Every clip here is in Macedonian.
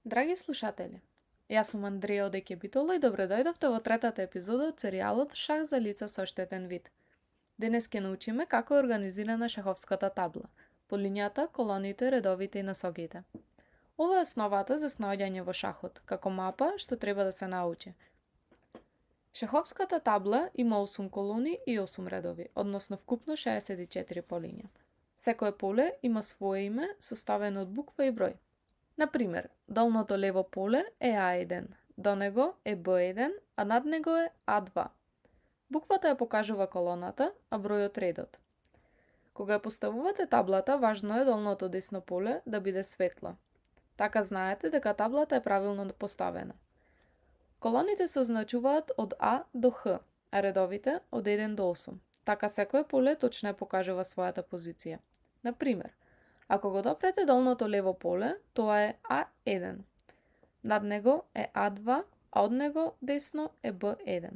Драги слушатели, јас сум Андреја од Еќе Битола и добре дојдовте во третата епизода од серијалот Шах за лица со оштетен вид. Денес ќе научиме како е организирана шаховската табла, по линијата, колоните, редовите и насогите. Ова е основата за снаоѓање во шахот, како мапа што треба да се научи. Шаховската табла има 8 колони и 8 редови, односно вкупно 64 полиња. Секое поле има свое име, составено од буква и број. Например, долното лево поле е А1, до него е Б1, а над него е А2. Буквата ја покажува колоната, а бројот редот. Кога ја поставувате таблата, важно е долното десно поле да биде светло. Така знаете дека таблата е правилно поставена. Колоните се означуваат од А до Х, а редовите од 1 до 8. Така секое поле точно ја покажува својата позиција. Например, ако го допрете долното лево поле, тоа е А1. Над него е А2, а од него десно е Б1.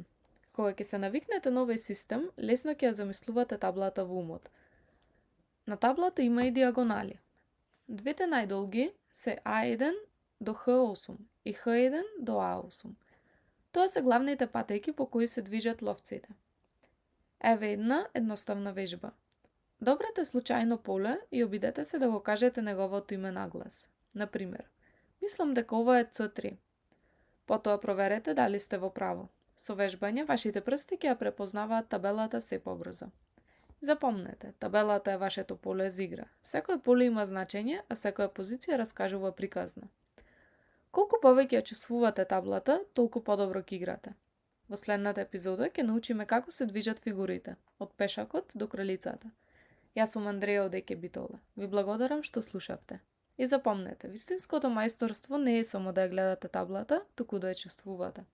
Кога ќе се навикнете на овој систем, лесно ќе ја замислувате таблата во умот. На таблата има и диагонали. Двете најдолги се А1 до Х8 и Х1 до А8. Тоа се главните патеки по кои се движат ловците. Еве една едноставна вежба. Добрете случајно поле и обидете се да го кажете неговото име на глас. Например, мислам дека ова е Ц3. Потоа проверете дали сте во право. Со вежбање, вашите прсти ќе ја препознаваат табелата се побрзо. Запомнете, табелата е вашето поле за игра. Секој поле има значење, а секоја позиција раскажува приказна. Колку повеќе ја чувствувате таблата, толку подобро ќе играте. Во следната епизода ќе научиме како се движат фигурите, од пешакот до кралицата. Јас сум Андреја од Еќе Битола. Ви благодарам што слушавте. И запомнете, вистинското мајсторство не е само да ја гледате таблата, туку да ја чувствувате.